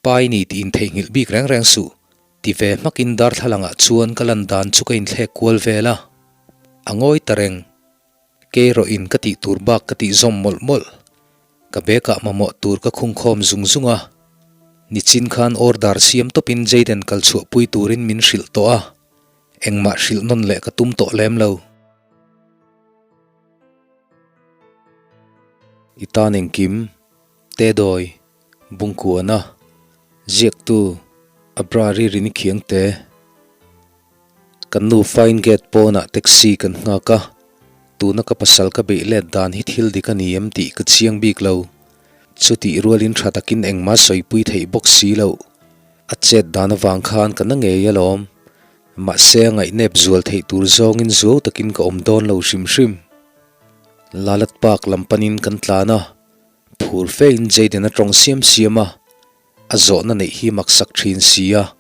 Pa i ni tih intheihnghilh bik reng reng suh, ti ve hmakin darthlalangah chuan ka lan dan chu ka inthlek kual vel a. A ngawi ta reng. Kei erawh in ka tih tur bak ka tih zawm mawlh mawlh. Ka bag ah mamawh tur ka khung khawm zung zung a. Nichin khan order siam tawpin Jayden kal chhuah pui turin min hrilh tawh a. Engmah hrilh nawn leh ka tum tawh lem lo. I tan engkim, Tedawi, Bungkuana, Ziaktu, Abrari Rini Khiangte. Kan nu Fine Gate pawnah taxi kan nghak a, tuna ka pasal ka beih let dan hi thil dik a ni em tih ka chiang bik lo. Chutih rualin tha takin engmah sawipui theih bawk si loh. A chet dan avang khan ka na ngei alawm. Mahse a ngaihnep zual theih tur zawngin zuau takin ka awm dawn lo hrim hrim. Lalat Park lam panin kan tlan a, phur fein Jayden a tawng siam siam a, a zawhna neih hi maksak thin si a,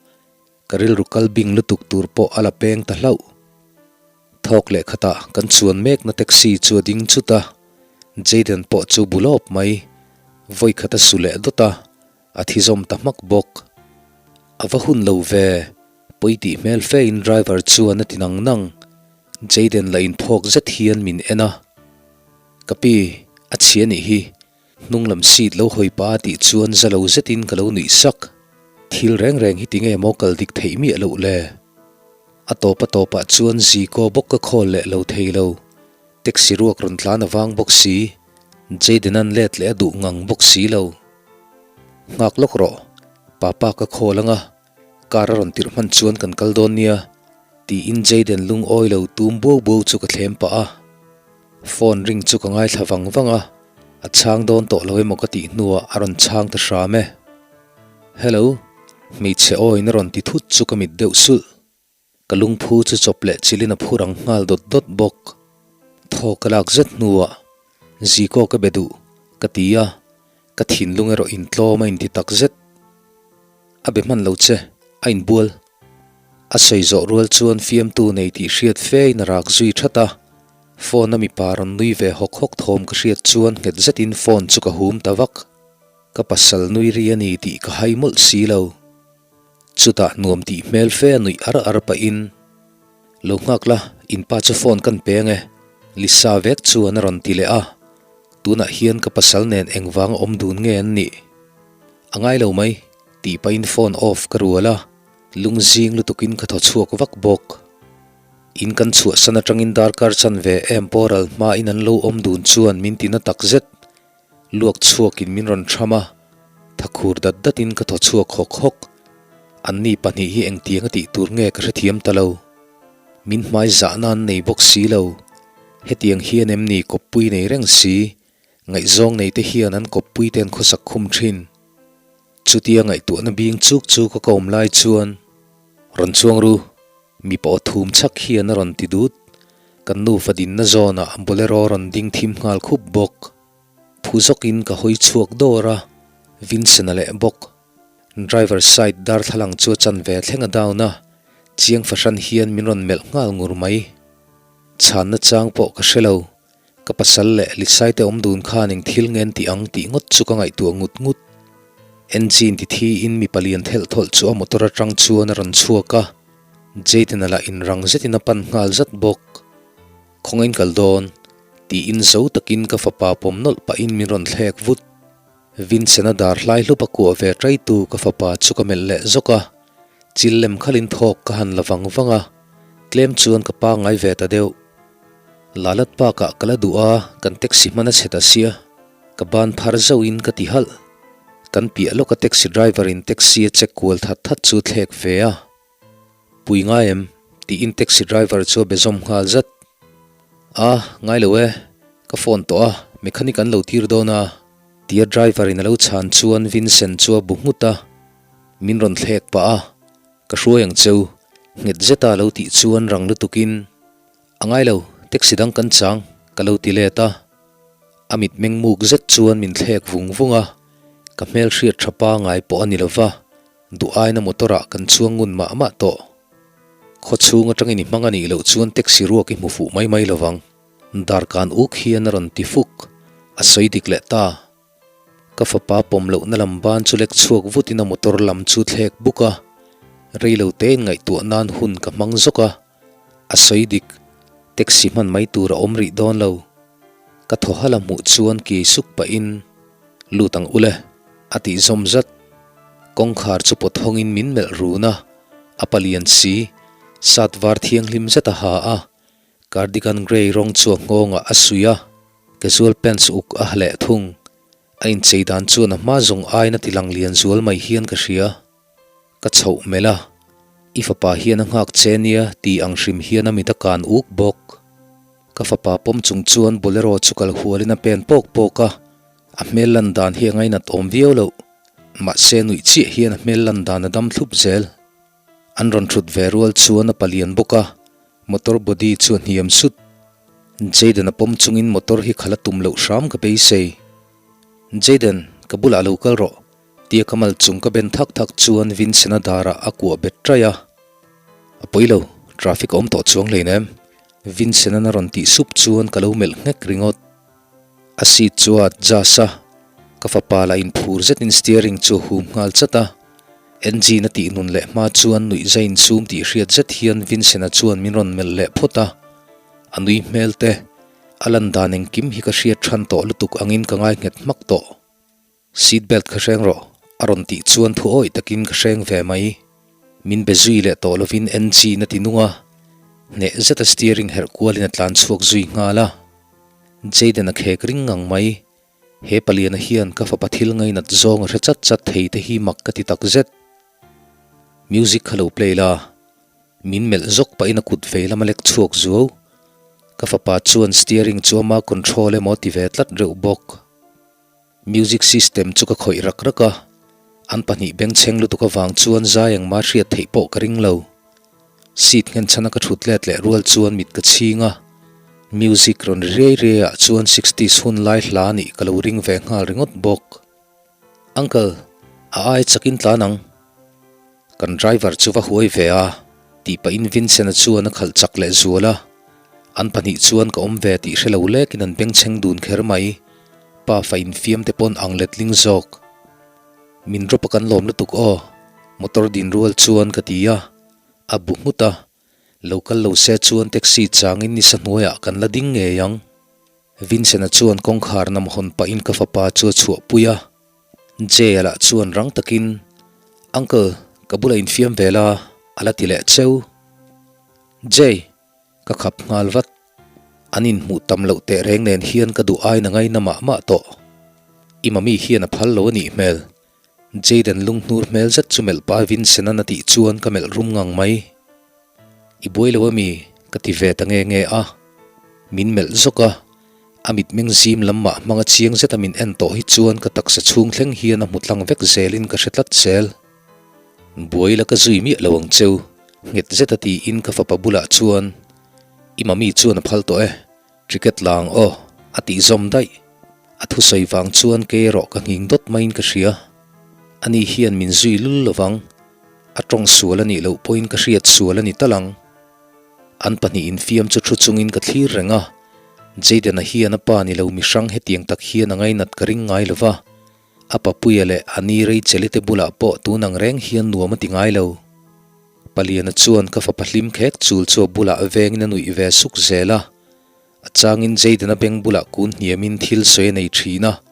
Ka rilru kal bing lutuk tur pawh a la peng ta hlauh. Thawk leh khatah kan chuan mekna taxi chu a ding chut a, Jayden pawh chu bu lawp mai. Vawi khat a su leh dawt a, a thi zawm ta hmak bawk. A va hun lo ve, pawi tih hmel fe in driver chuan a ti nang nang. Jayden la inphawk zet hian min en a. Ka pi, a chhia nih hi, Hnung lam seat lo hawi pa tih chuan za lo zetin ka lo nuih sak. Thil reng reng hi tinge maw kal dik theih miah loh le? A tawp a tawpah chuan Zico bawk ka khawl leh lo thei lo. Taxi ruak rawn tlan a vang bawk si. Jayden-a'n let leh a duh ngang bawk si lo. Nghak lawk rawh. Papa ka khawl anga, car a rawn tirh hman chuan kan kal dawn nia. Tiin Jayden lungawi lo tum buau buau chu ka thlem pah a. Phone ring chu ka ngaithla vang vang a, a chhang dawn tawh lo emaw ka tih hnuah a rawn chhang ta hram e. Hello, hmeichhe awiin a rawn ti thut chu ka mit deuh sulh. Ka lungphu chu chawp leh chilin a phur ang nghal dawt dawt bawk. Thaw ka lak zet hnuah Ziko ka be duh ka ti a, ka thinlung erawh intlawm a inti tak zet. A be hman lo che, a inbual. A sawi zawh rual chuan fiamtu nei tih hriat fe in a rak zui that a, phone a mipa rawn nui ve hawk hawk thawm ka hriat chuan nghet zetin phone chu ka hum ta vak. Ka pasal nui ri a ni tih ka hai mawlh si lo. Chutah nuam tih hmel fe a nuih ar ar pahin, Lo nghak la, in pa chu phone kan pe ange, Lisa vek chuan a rawn ti leh a. Tunah hian ka pasal nen engvang awm dun nge an nih? A ngai lo mai, tih pahin phone off ka rual a. Lungzing lutukin ka thaw chhuak vak bawk. In kan chhuahsan atangin darkar chanve em pawral hmain an lo awm dun chuan min ti na tak zet. Luak chhuakin min rawn tham a, thakhur dat datin ka thaw chhuak hawk hawk. Anni pahnih hi engtiang a tih tur nge ka hrethiam ta lo. Min hmai zahna an nei bawk si lo. Hetiang hian em ni kawppui nei reng si, ngaihzawng nei te hian an kawppui te an khawsak khum thin. Chutia ngaihtuahna bing chuk chu ka kawm lai chuan, Rawn chuang ru, mipa aw thum chhak hian a rawn ti dut. Kan nufa dinna zawnah Bolero rawn ding thim nghal khup bawk. Phu zawkin ka hawi chhuak dawr a, Vincent-a leh bawk. Driver side darthlalang chu a chanve thleng a down a, chiang fahran hian min rawn melh nghal ngur mai. Chhanna chang pawh ka hre lo. Ka pasal leh Lisaite awm dun khan eng thil nge an tih ang tih ngawt chu ka ngaihtuah ngut ngut. Engine ti thiin mipa lian thelh thawlh chu a motor atang chuan a rawn chhuak a, Jayden-a lah inrang zetin a pan nghal zat bawk. Khawngain kal dawn, tiin zo takin ka fapa pawm nawlh pahin min rawn thlek vut. Vincent-a dar hlai hlup a kuah ve ṭaitu ka fapa chu ka melh leh zawk a, chil lem khalin thawk ka han la vang vang a, tlem chuan ka pangngai ve ta deuh. Lalat bakah ka la duh a, kan taxi hman a chhe ta sia, ka ban phar zauhin ka ti halh. Kan piah lawka taxi driver in taxi a check kual that that chu thlek ve a. Pui ngai em? tiin taxi driver chu a be zawm nghal zat. A, ngai lo e, ka phone tawh a, mechanic an lo tir dawn a, tia driver in a lo chhan chuan Vincent chu a bu nghut a, min rawn thlek pah a, ka hruai ang cheu, nghet zeta a lo tih chuan rang lutukin, A ngai lo, taxi dang kan chang, ka lo ti let a. A mitmeng muk zet chuan min thlek vung vung a, ka hmelhriat tha pangai pawh a ni lova, Duh aina motor ah kan chuang ngun mah mah tawh. Khaw chhung atangin i hmang a nih loh chuan taxi ruak i hmu fuh mai mai lovang. Darkan uk hian a rawn ti fuk. A sawi dik leh ta. Ka fapa pawm lohna lam ban chu lek chhuak vutin a motor lam chu thlek buk a, rei lo tein ngaihtuah nan hun ka hmang zawk a, a sawi dik, taxi hman mai tur a awm rih dawn lo. Ka thaw hala hmuh chuan kiai suk pahin, Lut ang ule, a tih zawm zat. Kawngkhar chu pawt hawngin min melh run a, a palian si, sat var thianghlim zet a ha a, Cardigan grey rawng chu a nghawngah a suih a, casual pants uk a ha leh thung. A inchei dan chuan a hma zawng aiin a ti lang lian zual mai hian ka hria. Ka chhoh melh a, I fapa hian a nghak che nia tih ang hrim hian a mit a kan uk bawk. Ka fapa pawm chung chuan bolero chu kal hualin a pen pawk pawk a, a hmel lan dan hi a ngainat awm viau loh. Mahse nuih chiah hian a hmel lan dan a dam thlup zel. An rawn thut ve rual chuan a palian bawk a, motor body chu a hniam sut. Jayden a pawm chungin motor hi khala tum loh hram ka beisei. Jayden, ka bulah lo kal rawh, tia ka mal chung ka ben thak thak chuan Vincent-a darah a kuah bet ṭaih a. A pawi lo, traffic a awm tawh chuang hleinem. Vincent-an a rawn tih sup chuan ka lo melh nghek ringawt. A seat chu a adjust a, ka fapa lah inphur zetin steering chu a hum nghal chat a. Engine a tih nun leh hma chuan nuih zai insum tih hriat zet hian Vincent-a chuan min rawn melh leh phawt a. A nui hmel te, a lan dan engkim hi ka hriat than tawh lutuk angin ka ngai nghet hmak tawh. Seat belt ka hreng rawh, a rawn tih chuan thu awih takin ka hreng ve mai. Min be zui leh tawh lovin engine a ti nung a, hneh zeta steering herh kualin a tlan chhuak zui nghal a. Jayden a khek ring ngang mai. He paliana hian ka fapa thil ngainat zawng a hre chat chat thei te hi mak ka ti tak zet. Music kha lo play la. Min melh zawk pahin a kut vei lam a lek chhuak zuau. Ka fapa chuan steering chu ama control emaw ti ve tlat reuh bawk. Music system chu ka khawih rak rak a, an pahnih bengchheng lutuk avang chuan zai engmah hriat theih pawh ka ring lo. Seat nghenchhana ka thut let leh rual chuan mit ka chhing a, music rawn ri riai riai ah chuan sixties hun lai hla nih ka lo ring ve nghal ringawt bawk. Uncle, a ai chakin tlan ang. Kan driver chu va huai ve a, tih pahin Vincent-a chuan a khalh chak leh zual a. An pahnih chuan ka awm ve tih hre lo lekin an bengchheng dun kher mai. Pa fa infiam te pawn ang letling zawk. Min drop a kan lawm lutuk aw, motor din rual chuan ka ti a. A bu nghut a, lo kal lo se chuan taxi changin nisa hnuaiah kan la ding ngei ang. Vincent-a chuan kawngkhar nam hawn pahin ka fapa chu a chhuahpui a. Jay-a lah chuan rang takin, Uncle, ka bulah infiam ve la, a la ti leh cheu. Jay, ka khap nghal vat. An inhmuh tam loh teh reng nen hian ka duh aiin a ngaina mah mah tawh. I mami hian a phal lo a nih hmel. Jayden lunghnur hmel zet chu melh pah Vincent-an a tih chuan ka melh rum ngang mai. I buai lo ami? Ka ti ve ta nge nge a. Min melh zawk a, a mitmeng zim lam mah hmanga chiang zeta min en tawh hi chuan ka taksa chhung thleng hian a hmu tlang vek zelin ka hre tlat zel. Buai la ka zui miah lo ang cheu, nghet zeta tiin ka fapa bulah chuan, I mami chuan a phal tawh e, ticket la ang aw, a tih zawm daih. A thusawi vang chuan kei erawh ka nghing dawt maiin ka hria. Ani hian min zui lul lovang. A tawng sual a nih loh pawhin ka hriat sual a ni tal ang. An pahnih infiam chu thu chungin ka thlir reng a, Jayden-a hian a pa ni lo mihrang hetiang tak hian a ngainat ka ring ngai lo va, a papuia leh a ni Rachel-i te bulah pawh tun ang reng hian nuam a ti ngai lo. Paliana chuan ka fapa hlim khek chul chu a bulah vengin a nuih ve suk zel a, a changin Jayden-a beng bulah kun hniamin thil sawi a nei thin a,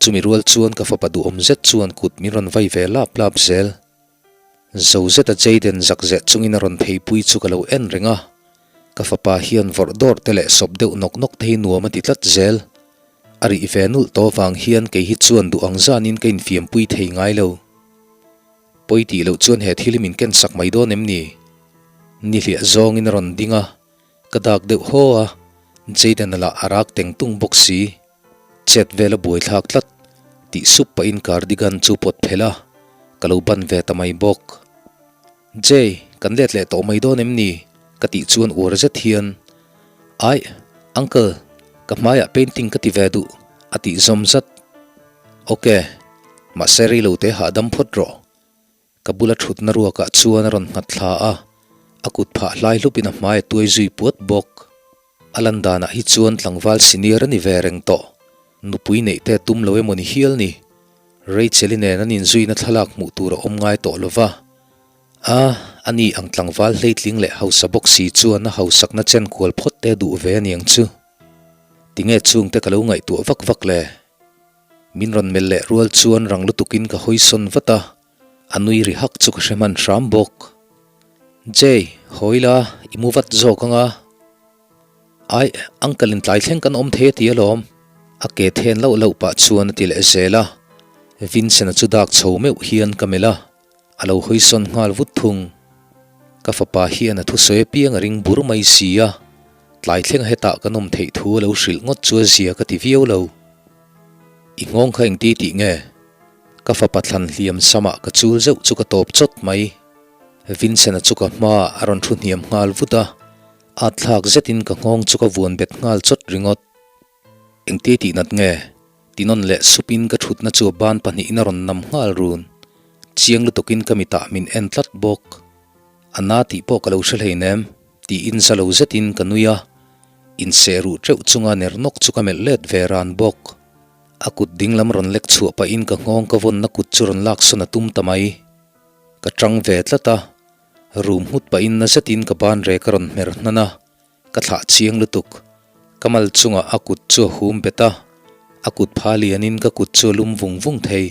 Chumi rual chuan ka fapa duhawm zet chuan kut min rawn vai ve lap lap zel. Zo zeta Jayden zak zeh chungin a rawn pheipui chu ka lo en reng a, ka fapa hian vawrh dawr te leh sawp deuh nawk nawk te hi nuam a ti tlat zel. A rih ve nulh tawh vang hian kei hi chuan duh ang zanin ka infiampui thei ngai lo. Pawi tih loh chuan he thil hi min ken sak mai dawn em ni? Nihliah zawngin a rawn ding a, ka dak deuh haw a, Jayden-a lah a rak teng tung bawk si. Chet vel a buaithlak tlat tih sup pahin cardigan chu pawt phelh a, ka lo ban ve ta mai bawk. Jay, kan let leh tawh mai dawn em ni? ka tih chuan uar zet hian, Aih, uncle, ka hmaiah painting ka ti ve duh, a tih zawm zat. Ok, mahse rei lo te hahdam phawt rawh. Ka bula thutna ruakah chuan a rawn nghat thla a, a kut phah hlai hlupin a hmai a tuai zui puat bawk. A lan danah hi chuan tlangval senior a ni ve reng tawh. Nupui neih te tum lo emaw ni hial ni. Rachel-i nen an inzuina thlalak hmuh tur a awm ngai tawh lo va. A, ani ang tlangval hleitling leh hausa bawk si chuan a hausakna chen kual phawt te duh ve aniang chu. Tinge chungte ka lo ngaihtuah vak vak le? Min rawn melh leh rual chuan rang lutukin ka hawi sawn vat a, a nui ri hak chu ka hre hman hram bawk. Jay, hawi la, i mu vat zawk anga. Ai, uncle in tlai thleng kan awm thei a ti alawm. A ke then loh loh pah chuan a ti leh zel a. Vincent-a chu dak chho meuh hian ka melh a, a lo hawi sawn nghal vut thung. Ka fapa hian a thusawi apiang a ring bur mai si a, tlai thlenga hetah kan awm theih thu a lo hrilh ngawt chu a zia ka ti viau lo. I nghawng kha engti tih nge? Ka fapa thlan hliam samah ka chul zeuh chu ka tawp chawt mai. Vincent-a chu ka hmaah a rawn thu hniam nghal vut a. At thlak zetin ka nghawng chu ka vuan bet nghal chawt ringawt. Engti tih nat nge? Ti nawn leh supin ka thutna chu a ban pahnihin a rawn nam nghal run. Chiang lutukin ka mitah min en tlat bawk. A na tih pawh ka lo hre hleinem, tiin za lo zetin ka nui a. Inseh ruh teuh chunga ner nawk chu ka melh let ve ran bawk. A kut dinglam rawn lek chhuah pahin ka nghawng ka vawnna kut chu rawn laksawn a tum ta mai. Ka tang ve tlat a. Rum nghut pahin na zetin ka ban rek a rawn hmer hnan a, ka thlah chiang lutuk. Ka mal chungah a kut chu a hum bet a, a kut pha lianin ka kut chu a lum vung vung thei.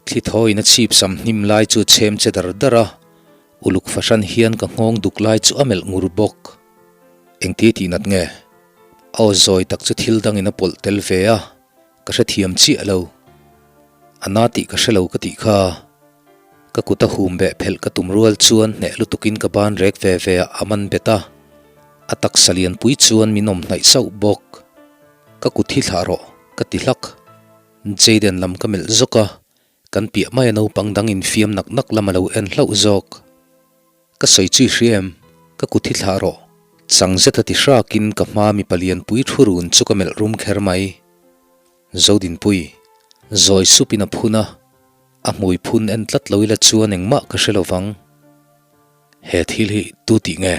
Thli thawiin a chhip sam hnim lai chu a chhem che dar dar a, uluk fahran hian ka nghawng duk lai chu a melh ngur bawk. Engti tih nat nge? A aw zawi tak chu thil dangin a pawlh tel ve a, ka hrethiam chiah lo. A na tih ka hre lo ka tih kha. Ka kut a hum beh phelh ka tum rual chuan hneh lutukin ka ban rek ve ve ah a man bet a, a taksa lianpui chuan min awm hnaih sauh bawk. Ka kut hi thlah rawh, ka ti hlak. Jayden lam ka melh zawk a, kan piah maia naupang dang infiam nak nak lam a lo en hlauh zawk. Ka sawi chu i hria em? Ka kut hi thlah rawh. Chang zeta ti hrakin ka hma mipa lianpui thu run chu ka melh rum kher mai. Zodinpui, zawi supin a phun a, a hmui phun en tlat lo ila chuan engmah ka hre lo vang. He thil hi tu tih nge?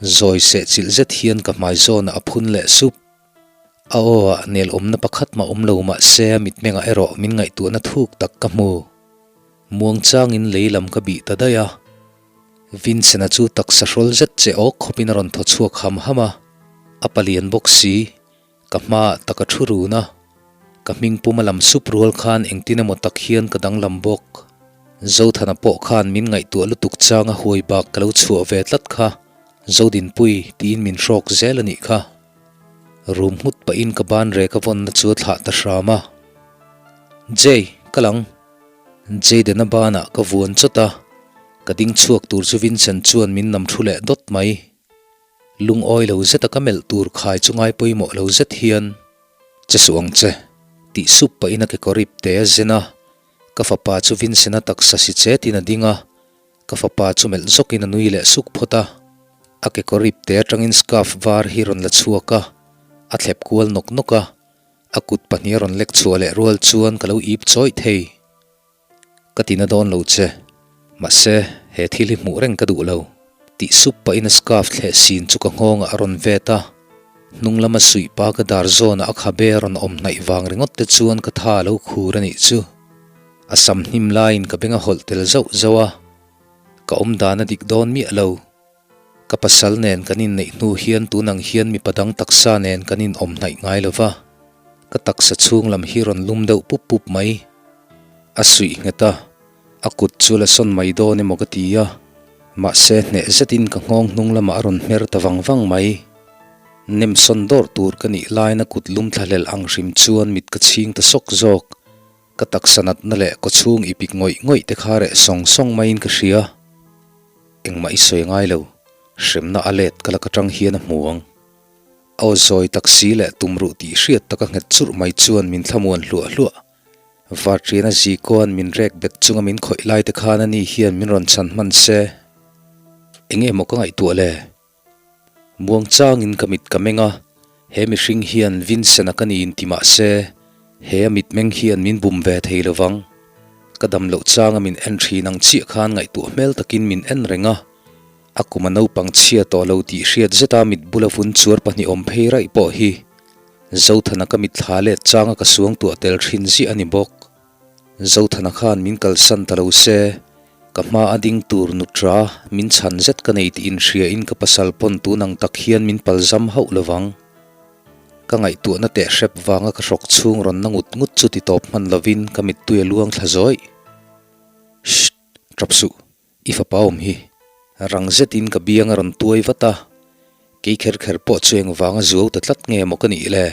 Zawi seh chilh zet hian ka hmai zawnah a phun leh sup. A aw ah nel awmna pakhat mah awm lo mah se a mitmengah erawh min ngaihtuahna thuk tak ka hmu. Muangchangin lei lam ka bih ta daih a. Vincent-a chu taksa hrawl zet che awk khawpin a rawn thaw chhuak ham ham a, a palian bawk si. Ka hmaah tak a thu run a, ka hming pum a lam sup rual khan engtin emaw tak hian ka danglam bawk. Zothana pawh khan min ngaihtuah lutuk chang a huai bak ka lo chhuah ve tlat kha, Zodinpui tiin min hrawk zel a nih kha. Rum nghut pahin ka ban rek a vawnna chu a thlah ta hram a. Jay, ka lang. Jayden-a banah ka vuan chawt a, ka ding chhuak tur chu Vincent chuan min nam thu leh dawt mai. Lungawi lo zeta ka melh tur khai chu ngai pawimawh lo zet hian, Che suh ang che, tih sup pahin a kekawr ip te a zen a, ka fapa chu Vincent-a taksa si chetin a ding a, ka fapa chu melh zawkin a nui leh suk phawt a, a kekawr ip te atangin scarf var hi rawn la chhuak a, a thlep kual nawk nawk a, a kut pahnih a rawn lek chhuah leh rual chuan ka lo ip chawih thei. Ka ti na dawn lo che, mahse he thil hi hmuh reng ka duh lo, tih sup pahin a scarf thleh sin chu ka nghawngah a rawn vet a, hnung lama suih pa ka dar zawnah a khabe a rawn awm hnaih vang ringawt te chuan ka tha a lo khur a nih chu. A sam hnim laiin ka beng a hawlh tel zauh zauh a, ka awm dan a dik dawn miah lo. Ka pasal nen kan inneih hnu hian tun ang hian mipa dang taksa nen kan inawm hnaih ngai lo va, ka taksa chhung lam hi rawn lum deuh pup pup mai. A suih nghet a, a kut chu la sawn mai dawn emaw ka ti a, mahse hneh zetin ka nghawng hnung lamah a rawn hmer ta vang vang mai. Nem sawn dawrh tur ka nih laiin a kut lum thlahlel ang hrim chuan mit ka chhing ta sawk zawk. Ka taksa natna leh kawchhung ipik ngawih ngawih te kha reh sawng sawng maiin ka hria. Engmah i sawi ngai lo, hremna a let ka lak atang hian a hmu ang. Aw zawi tak si leh tumruh tih hriat taka nghet churh mai chuan min thlamuan hluah hluah. Varṭiana Zikoa'n min rek bet chunga min khawih lai te khan ani hian min rawn chhan hman se. Enge maw ka ngaihtuah le? Muangchangin ka mit ka meng a, he mihring hian Vincent-a ka niin ti mah se, he a mitmeng hian min bum ve thei lo vang. Ka dam loh changa min en thin ang chiah khan ngaihtuah hmel takin min en reng a, a kum a naupang chhia tawh lo tih hriat zeta mit bula vun chuar pahnih awm phei raih pawh hi Zothana ka mitthla let changa ka suangtuah tel thin ziah a ni bawk. Zothana khan min kalsan ta lo se, ka hma a ding tur nutra min chhan zet ka nei tih inhria in ka pasal pawn tun ang tak hian min palzam hauh lovang. Ka ngaihtuahna teh hrep vanga ka hrawk chhung rawn na ngut ngut chu ti tawp hman lovin ka mittui a luang thla zawih. Shh! Tap suh, i fapa awm hi. Rang zetin ka biang a rawn tuai vat a, kei kher kher pawh chu engvanga zuau ta tlat nge maw ka nih le?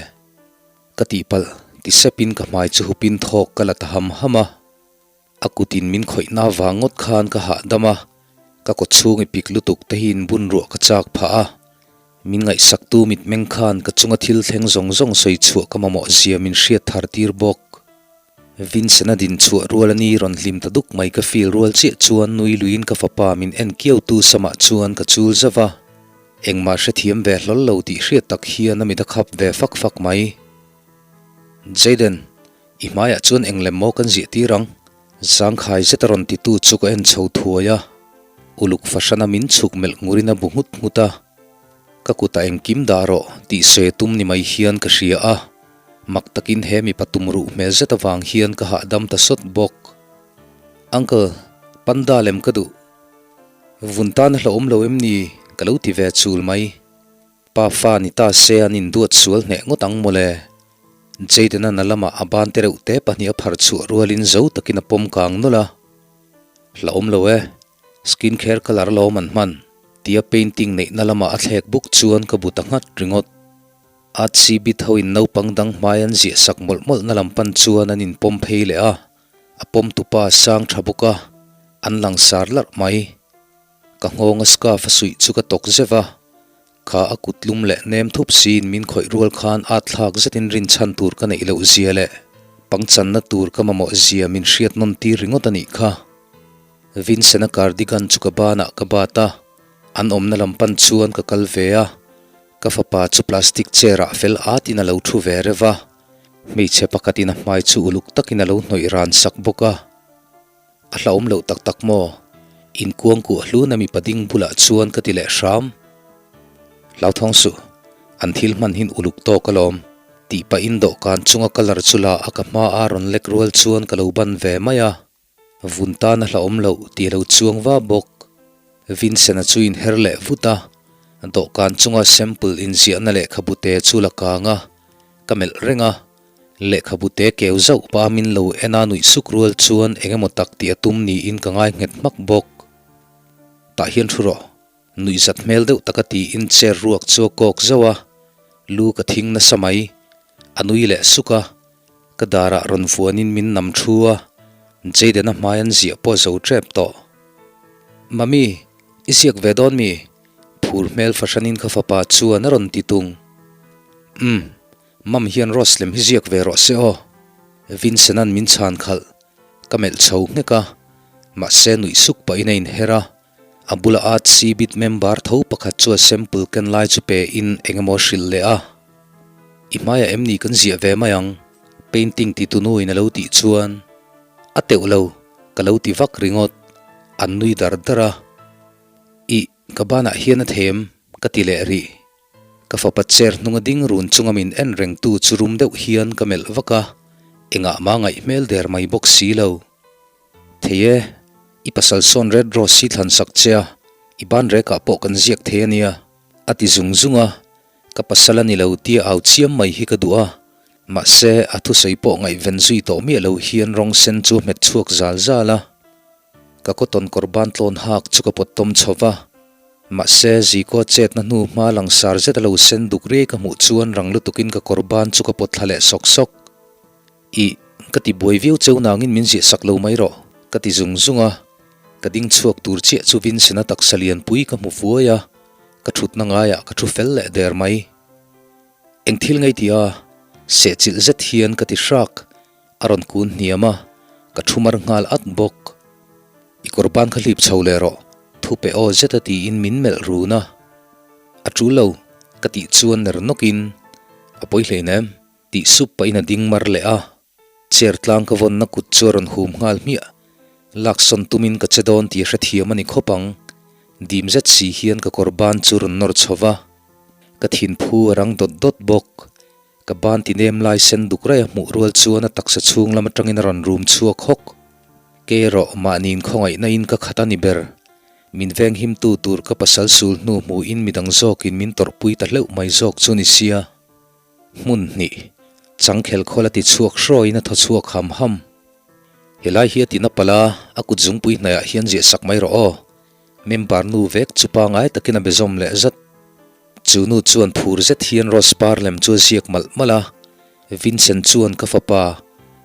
Ka tihpalh ti sepin ka hmai chu hupin thawk ka la ta ham ham a. A kutin min khawihna vang ngawt khan ka hahdam a, ka kaw chhung i pik lutuk te hi inbun ruah ka chak phah a. Min ngaihsaktu mitmeng khan ka chunga thil thleng zawng zawng sawi chhuah ka mamawh zia min hriat thar tir bawk. Vincent-a din chhuah rual a ni rawn hlim ta duk mai ka feel rual chiah chuan nui luiin ka fapa min en kiautu samah chuan ka chul zauh a, engmah hrethiam ve hlawl lo tih hriat tak hian a mit a khap ve fak fak mai. Jayden, i hmaiah chuan eng lem maw kan ziah tir ang? Zangkhai zet a rawn titu chu ka en chho thuai a, uluk fahrana min chhuk melh ngurin a bu nghut nghut a, ka kutah engkim dah rawh tih sawi a tum ni mai hian ka hria a. Mak takin he mipa tum ruh hmel zet avang hian ka hahdam ta sawt bawk. Uncle, panda lem ka duh. Vun tan a hlauhawm lo em ni? Ka lo ti ve chul mai. Pa fa ni ta se an induat sual hneh ngawt ang mawle. Jayden-a na lamah a ban te reuh te pahnih a phar chhuah rualin zo takin a pawm kang nawlh a. Hlauhawm lo e. Skin care colour alawm an hman. Tia painting neihna lamah a thlek buk chuan ka bu ta nghat ringawt. Atsi bit hoin naupang dang hmai an ziah sak mawlh mawlh na lam pan chuan an inpawm phei leh a, a pawm tupa a sang tha bawk a, an langsar larh mai. Ka nghawnga scarf a suih chu ka tawk zeuh a, kha a kut lum leh nem thup siin min khawih rual khan at thlak zetin rinchhan tur ka neih loh zia leh pangchanna tur ka mamawh zia min hriat nawn tir ringawt a nih kha. Vincent-a cardigan chu ka banah ka bat a, an awmna lam pan chuan ka kal ve a. Ka fapa chu plastic chair ah fel at in a lo thu ve reuh a, hmeichhe pakhat in a hmai chu uluk tak in a lo hnawih ran sak bawk a. A hlauhawm loh tak tak maw? Inkuangkuah hlun a mipa ding bulah chuan ka ti leh hram. Hlauthawng suh, an thil hman hin uluk tawk alawm, tih pahin dawhkan chunga colour chu la a ka hma a rawn lek rual chuan ka lo ban ve mai a. Vun tan a hlauhawm loh tih a lo chuang va bawk. Vincent-a chu inher leh vut a, dawhkan chunga sample inziahna lehkhabu te chu la kang a, ka melh reng a. Lehkhabu te keu zauh pa min lo en a nuih suk rual chuan eng emaw tak tih a tum niin ka ngai nghet hmak bawk. Tah hian thu rawh. Nuihzat hmel deuh taka tiin chair ruak chu a kawk zauh a, lu ka thing nasa mai. A nui leh suk a, ka darah rawn vuanin min nam thu a, Jayden-a hmai an ziah pawh zo tep tawh. Mummy, i ziak ve dawn mi? Phur hmel fahranin ka fapa chuan a rawn ti tung. Umm, Mum hian Rose lem hi ziak ve rawh se aw. Vincent-a'n min chhan khalh, ka melh chho nghek a, mahse nuih suk pahin a inher a. A bula Arts Bit member tho pakhat chu a sample ken lai chu pe in eng emaw a hrilh leh a. I hmaiah em ni kan ziah ve mai ang? Painting ti tunu in a lo tih chuan a teuh lo, ka lo ti vak ringawt. An nui dar dar a. Ih, ka banah hian a them, ka ti leh rih. Ka fapa chair hnunga ding run chunga min en rengtu chu rum deuh hian ka melh vak a, engah mah ngaih hmel der mai bawk si lo. Thei e, i pasal sawn Red Rose hi thlan sak che a, i ban rekah pawh kan ziak thei a nia, a ti zung zung a, ka pasal a ni lo tia au chiam mai hi ka duh a, mahse a thusawi pawh ngaihven zui tawh miah lo hian rawng sen chu a hmet chhuak zal zal a, ka cotton kawr ban tlawn hak chu ka pawt tawm chho va, mahse Ziko chetna hnu hma langsar zet a lo sen duk riai ka hmuh chuan rang lutukin ka kawr ban chu ka pawt thla leh sawk sawk. Ih, ka ti buai viau cheu nangin min ziah sak lo mai rawh, ka ti zung zung a. Ka ding chhuak tur chiah chu Vincent-a taksa lianpui ka hmu vuai a, ka thutna ngaiah ka thu fel leh der mai. Eng thil ngei ti a? Sehchilh zet hian ka ti hrak, a rawn kun hniam a, ka thu mar nghal at bawk. I kawr ban kha hlip chho leh rawh, thu pe aw zet a tiin min melh run a. A tul lo, ka tih chuan ner nawkin, A pawi hleinem. Tih sup pahin a ding mar leh a, chair tlang ka vawnna kut chu a rawn hum nghal hmiah. Laksawn tumin ka che dawn tih a hrethiam a ni khawp ang. Dim zet si hian ka kawr ban chu rawn nawr chho va, ka thinphu a rang dawt dawt bawk. Ka ban ti nem lai sen duk raih a hmuh rual chuan a taksa chhung lam atangin a rawn rum chhuak hawk. Kei erawh mahniin khawngaihna in ka khat a ni ber. Min venghimtu tur ka pasal sul hnu hmuhin midang zawkin min tawrhpui ta hleuh mai zawk chu ni sia. Hmun hnih, changkhel khawl a ti chhuak hrawiin a thaw chhuak ham ham. Helai hi a ti na palh a, a kut zungpui hnaiah hian ziah sak mai rawh aw. Member nu vek chu pangai takin a be zawm leh zat. Chu nu chuan phur zet hian Rose par lem chu a ziak malh malh a, Vincent chuan ka fapa,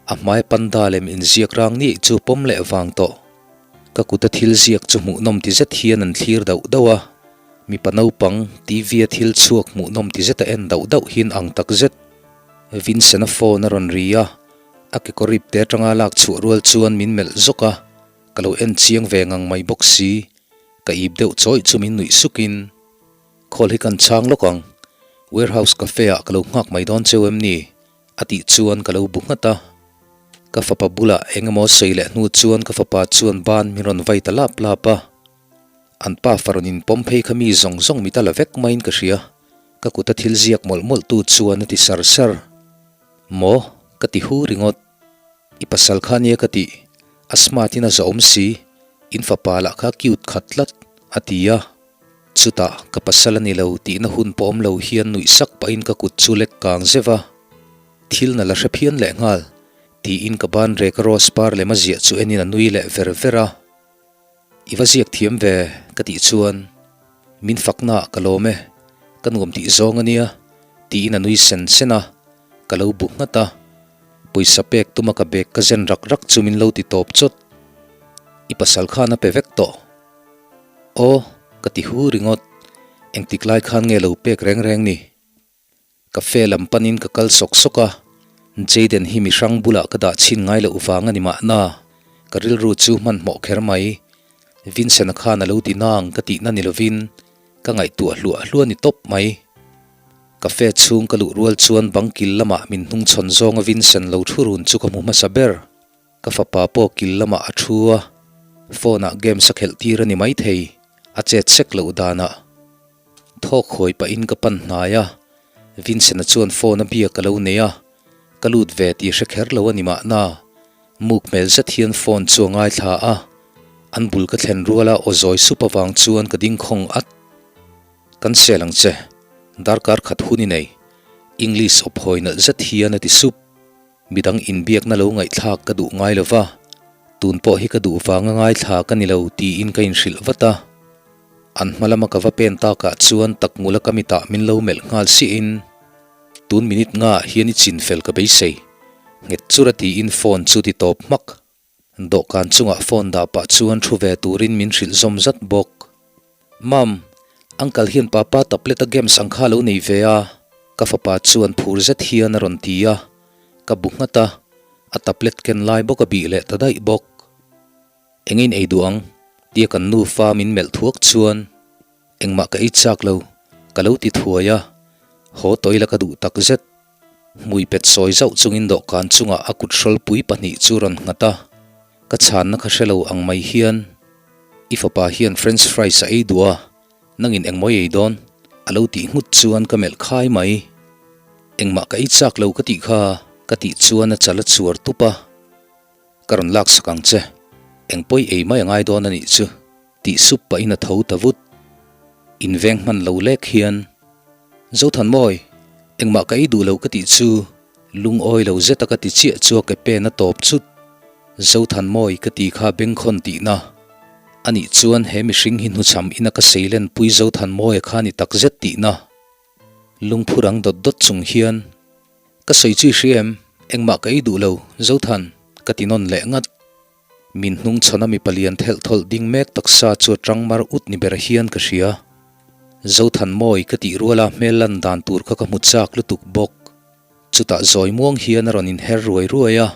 a hmai panda lem inziak rang niaih chu pawm leh vang tawh. Ka kuta thil ziak chu hmuhnawm ti zet hian an thlir dauh dauh a, mipa naupang TV a thil chhuak hmuhnawm ti zeta en dauh dauh hian ang tak zet. Vincent-a phone a rawn ri a, a kekawr ip te atanga lak chhuah rual chuan min melh zawk a, ka lo en chiang ve ngang mai bawk si, ka ip deuh chawih chu min nuih sukin. Call hi kan chhang lawk ang, Warehouse Cafe ah ka lo nghak mai dawn cheu em ni? a tih chuan ka lo bu nghat a. Ka fapa bulah eng emaw sawi leh hnu chuan ka fapa chuan ban min rawn vai ta lap lap a. An pa farawn in pawm phei kha mi zawng zawng mit a la vek maiin ka hria, ka kuta thil ziak mawlh mawlh tu chuan a ti sar sar. Maw? ka ti hu ringawt. I pasal kha nia ka tih, a smart in a zawhawm si, in fapa lah kha cute khat tlat, a ti a. Chutah ka pasal a ni lo tihna hun pawh awm lo hian nuih sak pahin ka kut chu lek kang zeuh a, thil na la hre phian leh nghal, tiin ka ban rek rose par lem a ziah chu enin a nui leh ver ver a. I va ziak thiam ve ka tih chuan min fakna ah ka lawm e, ka nuam tih zawng a nia, tiin a nui sen sen a, ka lo bu nghat a. Pawisa pek tuma ka bag ka zen rak rak chu min lo ti tawp chawt. I pasal khan a pe vek tawh. Aw, ka ti hu ringawt. Engtik lai khan nge lo pek reng reng ni? Cafe lam panin ka kal sawk sawk a, Jayden hi mi hrang bulah ka dah chhin ngai loh vang a ni mahna, ka rilru chu hmanhmawh kher mai. Vincent-a khan a lo ti nang ka tihna ni lovin ka ngaihtuah hluah hluah ni tawp mai. Cafe chhung ka luh rual chuan bang kil lamah min hnungchhawn zawnga Vincent lo thu run chu ka hmu hmasa ber. Ka fapa pawh kil lamah a thu a, phone ah games a khelh tir a ni maithei, a chet sek loh danah. Thawk hawi pahin ka pan hnai a, Vincent-a chuan phone a biak a lo nei a, ka lut ve tih hre kher lo a ni mahna, muk hmel zet hian phone chu a ngaithla a, an bul ka thlen ruala aw zawi sup avang chuan ka ding khawng at. Kan sel ang che, darkar khat hun i nei, English awp hawi nalh zet hian a ti sup. Midang inbiakna lo ngaihthlak ka duh ngai lo va, tun pawh hi ka duh vanga ngaithla ka ni lo tiin ka inhrilh vat a. An hma lama ka va pen takah chuan takngula ka mitah min lo melh nghal siahin, Tun minute ngaah hian i chin fel ka beisei, nghet chura tiin phone chu ti tawp hmak. Dawhkan chungah phone dah pah chuan thu ve turin min hrilh zawm zat bawk. Mum, Uncle hian papa tablet a games ang kha lo nei ve a, ka fapa chuan phur zet hian a rawn ti a, ka bu nghat a, a tablet ken lai bawk a bih leh ta daih bawk. Engin ei duh ang? tia kan nufa min melh thuak chuan engmah ka ei chak lo, ka lo ti thuai a, haw tawih la ka duh tak zet. Hmui pet sawi zauh chungin dawhkan chungah a kut hrawlpui pahnih chu rawn nghat a, ka chhanna kha hre lo ang mai hian, I fapa hian french fries a ei duh a, nangin engmawi ei dawn? a lo tih nghut chuan ka melh khai mai. Engmah ka ei chak lo ka tih kha ka tih chuan a chal a chuar tup a, Ka rawn laksak ang che, engpawi ei mai a ngai dawn a nih chu. Tih sup pahin a tho ta vut. Inveng hman lo lek hian, Zothanmawi, engmah ka ei duh lo ka tih chu lungawi lo zeta ka ti chiah chu a ke pen a tawp chut. Zothanmawi ka ti kha bengkhawn tihna a nih chuan he mihring hi hnuchham ina ka seilenpui Zothanmawia kha ni takzet tihna. Lungphu rang dawt dawt chung hian, Ka sawi chu i hria em? Engmah ka ei duh lo, Zothan, ka ti nawn leh ngat. Min hnung chhawna mipa lian thelh thawlh ding mek taksa chu a tang mar ut ni ber hian ka hria. Zothanmawi ka tih ruala hmel lan dan tur kha ka hmu chak lutuk bawk. Chutah zawi muang hian a rawn inher ruai ruai a,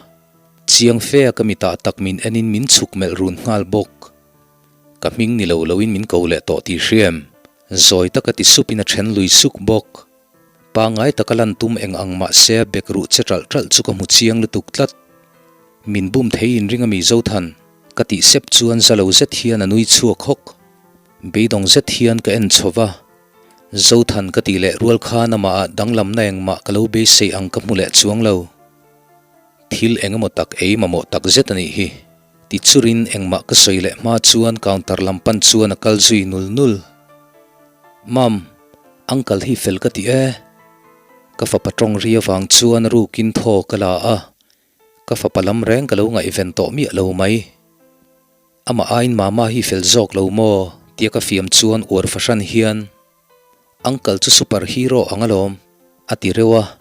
chiang fe a ka mitah tak min enin min chhuk melh run nghal bawk. Ka hming ni lo loin min ko leh tawh tih hria em? Zawi taka ti supin a then lui suk bawk. Pangngai taka lan tum eng ang mahse a bek ruh che ṭalh ṭalh chu ka hmu chiang lutuk tlat. Min bum thei inring a mi Zothan, ka tih sep chuan za lo zet hian a nui chhuak hawk. Beidawng zet hian ka en chho va. Zothan ka tih leh rual khan amah ah danglamna engmah ka lo beisei ang ka hmu leh chuang lo. Thil eng emaw tak ei mamawh tak zet a nih hi. Ti churin engmah ka sawi leh hma chuan counter lam pan chuan a kal zui nul nul. Mum, uncle hi fel ka ti e. Ka fapa tawng ri avang chuan a rukin thaw ka la a, ka fapa lam reng ka lo ngaihven tawh miah lo mai. Amah aiin mama hi fel zawk lo maw? tia ka fiam chuan uar fahran hian, Uncle chu super hero ang alawm, a ti reuh a,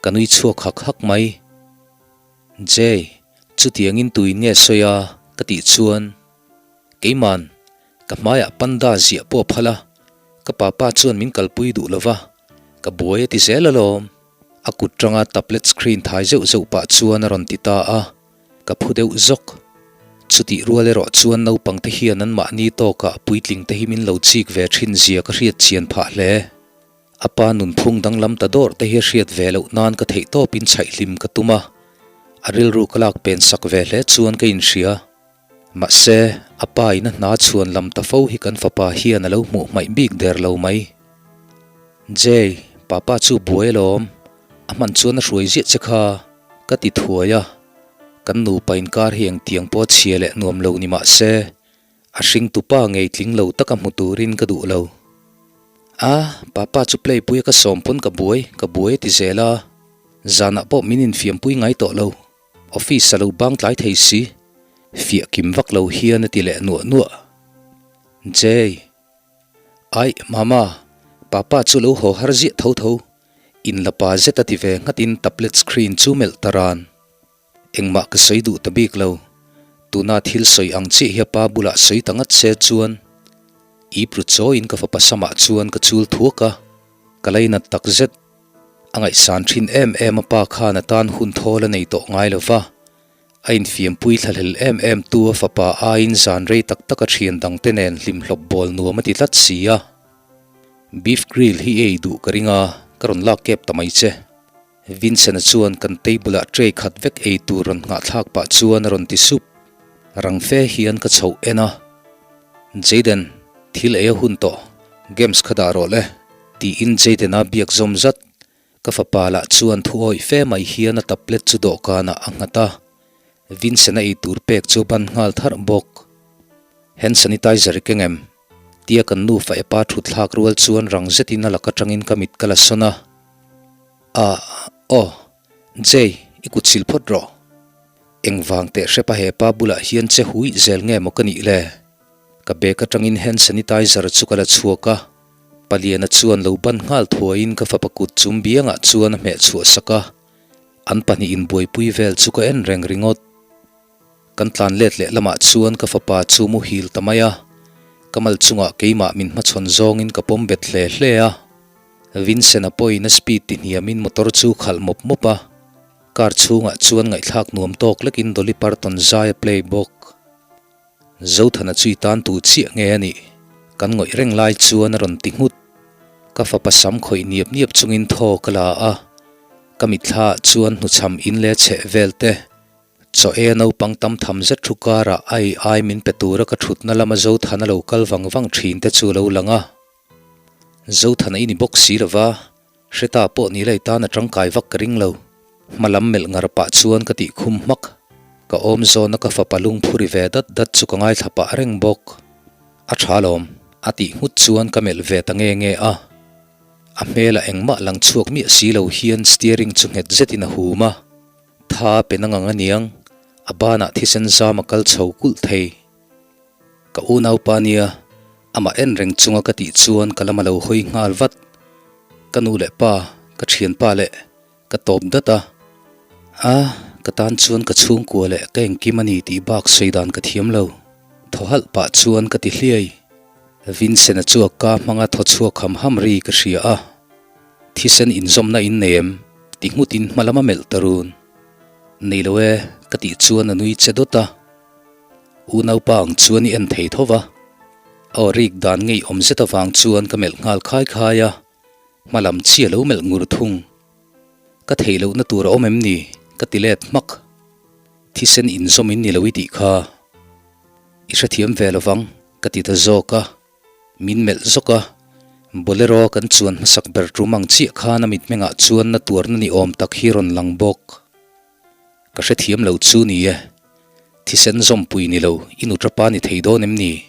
ka nui chhuak hak hak mai. Jay, chutiangin tuin nge sawi a? ka tih chuan, Keiman, ka hmaiah panda ziah pawh a phal a, ka papa chuan min kalpui duh lo va, ka buai a ti zel alawm. A kut tanga tablet screen thai zeuh zeuh pah chuan a rawn ti ta a. Ka phu deuh zawk. Chutih rual erawh chuan naupangte hian anmahni tawkah puitlingte hi min lo chik ve thin zia ka hriat chian phah hle. A pa nunphung danglam ta dawrh te hi a hriat ve loh nan ka theihtawpin chhaihhlim ka tum a, a rilru ka lak pen sak ve hle chuan ka inhria. Mahse, a pa in a hna chhuan lam ta fo hi kan fapa hian a lo hmuh hmaih bik der lo mai. Jay, papa chu buai alawm. A hman chuan a hruai ziah che kha ka ti thuai a, kan nupa inkar hi engtiang pawh chhia leh nuam lo ni mah se, a hringtu pa ngei tling lo taka hmu turin ka duh lo. A, papa chu play pui a ka sawm pawn ka buai, ka buai a ti zel a, zanah pawh min infiampui ngai tawh lo, office a lo bang tlai thei si, fiah kim vak lo hian a ti leh nuah nuah. Jay. Aih, Mama, Papa chu lo haw har ziah tho tho. In la pa zet a ti ve nghatin tablet screen chu melh ta ran. Engmah ka sawi duh ta bik lo. Tuna thil sawi ang chiah hi a pa bulah sawi ta ngat se chuan ip ru chawiin ka fapa samah chuan ka chul thuak a, ka lainat tak zet. A ngaihsan thin em em a pa khan a tan hun thawl a nei tawh ngai lo va. A infiampui thlahlel em em tu a fapa aiin zan rei tak tak a thian dangte nen hlimhlawp bawl nuam a ti tlat si a. Beef grill hi ei duh ka ring a, ka rawn lak kep ta mai che. Vincent-a chuan kan table-ah tray khat vek ei tur rawn nghahthlak pah chuan a rawn ti sup. Rang fe hian ka chhoh en a. Jayden, thil ei a hun tawh, games kha dah rawh le, tiin Jayden-a biak zawm zat. Ka fapa lah chuan thu awih fe mai hian a tablet chu dawhkanah a nghat a, Vincent-a ei tur pek chu a ban nghal tharh bawk. Hand sanitizer i keng em? Tia kan nufa epa thut thlak rual chuan rang zetin a lak atangin ka mit ka la sawn a. Ah, aw, Jay, i kut sil phawt rawh. Engvang teh hrepa hepa bulah hian che huih zel nge maw ka nih le? Ka bag atangin hand sanitizer chu ka la chhuak a. Paliana chuan lo ban nghal thuaiin ka fapa kut chum biangah chuan a hmeh chhuah sak a, an pahnihin buaipui vel chu ka en reng ringawt. Kan tlan let leh lamah chuan ka fapa chu muhil ta mai a, ka mal chungah keimah min hmachhawn zawngin ka pawm bet hle hle a. Vincent-a pawhin a speed ti hniamin motor chu khalh mawp mawp a, car chhungah chuan ngaihthlak nuam tawk lekin Dolly Parton zai a play bawk. Zothana chu i tan tu chiah nge a nih? Kan ngawih reng lai chuan a rawn ti nghut. Ka fapa sam khawih niap niap chungin thaw ka la a, ka mitthla ah chuan hnuchham in leh chheh vel te, chaw ei a naupang tam tham zet thu karah a ei ai min pe tura ka thutna lama Zothana lo kal vang vang thin te chu a lo lang a. Zothana i ni bawk si lova, Hre ta pawh ni lei tan a tangkai vak ka ring lo. Hma lam melh ngar pah chuan ka tih khum hmak. Ka awm zawna ka fapa lungphuri ve dat dat chu ka ngaithla pah reng bawk. A tha lawm, a tih nghut chuan ka melh ve ta nge nge a. A hmelah engmah lang chhuak miah si lo hian steering chu nghet zetin a hum a. Tha pe na ngang aniang, a banah thisen zam a kal chho kulh thei. Ka unaupa nia, amah en reng chunga ka tih chuan ka lam a lo hawi nghal vat. Ka nu leh pa, ka thianpa leh ka tawp dat a. A, ka tan chuan ka chhungkua leh ka engkim a ni tih bak sawi dan ka thiam lo. Thaw halh pah chuan ka ti hliai. Vincent-a chu a ka hmanga thaw chhuak ham ham ri ka hria a. Thisen inzawmna in nei em? Ti nghutin hma lama melh ta run. Nei lo e, ka tih chuan a nui che dawt a. Unaupa ang chuan i en thei tho va, a aw rik dan ngeiawm zet avang chuan ka melh nghal khai khai a, hma lam chi a lo melh ngur thung. Ka theih lohna tur a awm em ni? Ka ti let hmak. Thisen inzawm in ni lo i tih kha. I hrethiam ve lovang, ka ti ta zawk a. Min melh zawk a. Bolero kan chuan hmasak ber tum ang chiah khan a mitmengah chuan na tuarna ni awm tak hi rawn lang bawk. Ka hrethiam lo chu ni e. Thisen zawmpui ni lo, i nuṭapa ni thei dawn em ni?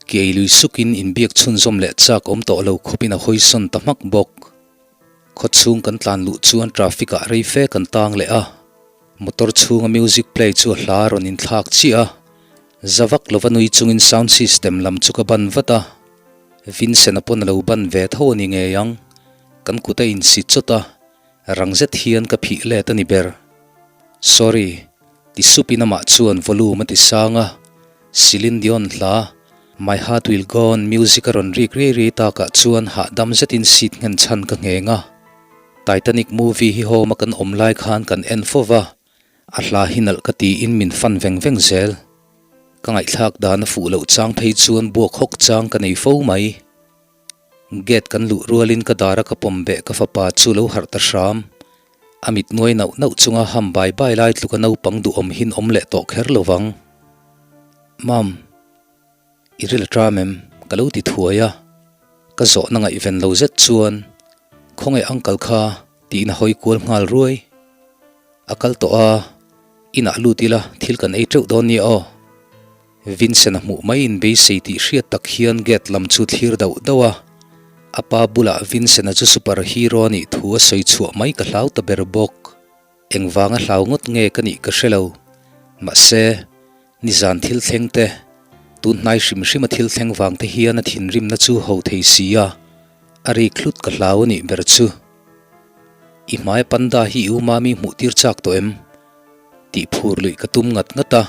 Kiai lui sukin inbiak chhunzawm leh chak awm tawh lo khawpin a hawisawn ta hmak bawk. Khaw chhung kan tlan luh chuan traffic ah rei fe kan tang leh a, motor chhunga music play chu a hla a rawn inthlak chiah a, za vak lova nui chungin sound system lam chu ka ban vat a, Vincent-a pawn a lo ban ve tho a ni ngei ang, kan kut a insi chawt a, rang zet hian ka phih let a ni ber. Sorry, ti supin amah chuan volume a ti sang a, Celine Dion hla My Heart Will Go On music a rawn rik riai riai takah chuan hahdam zetin seat nghen chhan ka ngheng a. Titanic movie hi home a kan awm lai khan kan en fo va, a hla hi nalh ka tiin min fan veng veng zel. Ka ngaihthlak dan a fuh loh chang phei chuan buak hawk chang ka nei fo mai. Gate kan luh rualin ka dara ka pawm beh ka fapa chu lo harh ta hram. A mit nuai nauh nauh chunga ham bai bai lai tluka naupang duhawm hin awm leh tawh kher lo vang. Mom, i ril a ṭam em? Ka lo ti thuai a. Ka zawhna ngaihven lo zet chuan, Khawnge uncle kha? tiin a hawi kual nghal ruai. A kal tawh a, inah lut ila thil kan ei teuh dawn nia aw. Vincent-a hmuh mai in beisei tih hriat tak hian gate lam chu thlir dauh dauh a, a pa bulah Vincent-a chu super hero a nih thu a sawi chhuah mai ka hlau ta ber bawk. Engvanga hlau ngawt nge ka nih ka hre lo. Mahse, nizan thil thleng te, tun hnai hrim hrim a thil thleng vang te hian a thinrimna chu ho thei si a, a rik hlut ka hlau a nih ber chu. I hmai panda hi i u mami hmuh tir chak tawh em? Tih phur luih ka tum ngat ngat a,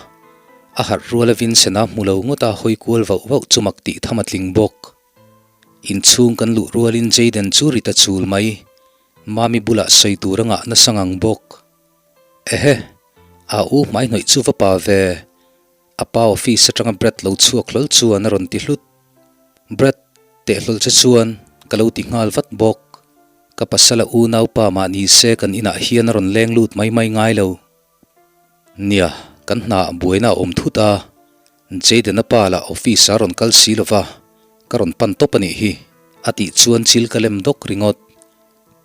a harh rual a Vincent-a hmu lo ngawt a hawi kual vauh vauh chu mak tih tham a tling bawk. Inchhung kan luh rualin Jayden chu ri ta chul mai, Mami bulah sawi tur a ngah nasa ngang bawk. Ehe, a u hmai hnawih chu va pa ve, a pa office atanga Brad lo chhuak hlawl chuan a rawn ti hlut. Brad, teh hlawl che chuan ka lo ti nghal vat bawk. Ka pasal a unaupa mah ni se kan inah hian a rawn leng lut mai mai ngai lo. Nia, kan hna ah buaina a awm thut a, Jayden-a pa lah office ah a rawn kal si lo va, ka rawn pan tawp a nih hi, a tih chuan chil ka lem dawk ringawt.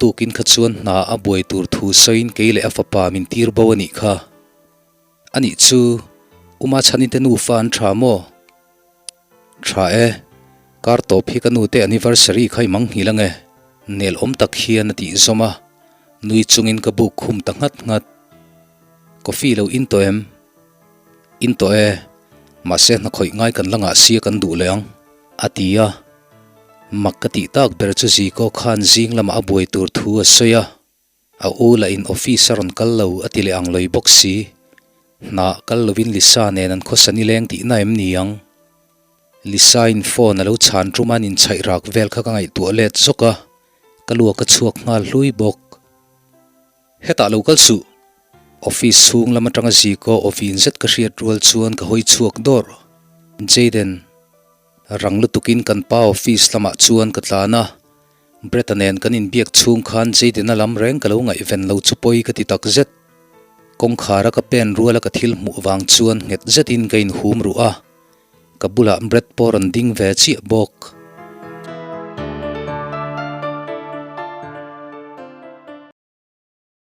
Tukin kha chuan hna a buai tur thu sawiin kei leh a fapa min tir bo a nih kha. A nih chu, Uma Chhani te nufa an tha maw? Tha e, kar tawp hi ka nu te anniversary kha i mang nghil ange, nel awm tak hian a tih zawm a, nui chungin ka buk khum ta nghat nghat. Coffee lo in tawh em? In tawh e, mahse hna khawih ngai kan la ngah sia kan duh leh ang, a ti a. Mak ka tih tak ber chu Ziko khan zing lamah a buai tur thu a sawi a. A u lah in office a rawn kal lo a ti leh ang lawi bawk si. Hna kal lovin Lisa nen an khawsa nileng tihna em ni ang? Lisa in phone a lo chhan tum a an inchhaih rak vel kha ka ngaihtuah let zawk a, ka luak a chhuak nghal hlui bawk. Hetah lo kal suh! Office chhung lam atanga Ziko awin zet ka hriat rual chuan ka hawi chhuak dawrh. Jayden. Rang lutukin kan pa office lamah chuan ka tlan a. Brett-a nen kan inbiak chhung khan Jayden-a lam reng ka lo ngaihven lo chu pawi ka ti tak zet. Kawngkhara ka pen ruala ka thil hmuh vang chuan nghet zetin ka inhum ruh a, ka bulah Brett pawh rawn ding ve chiah bawk.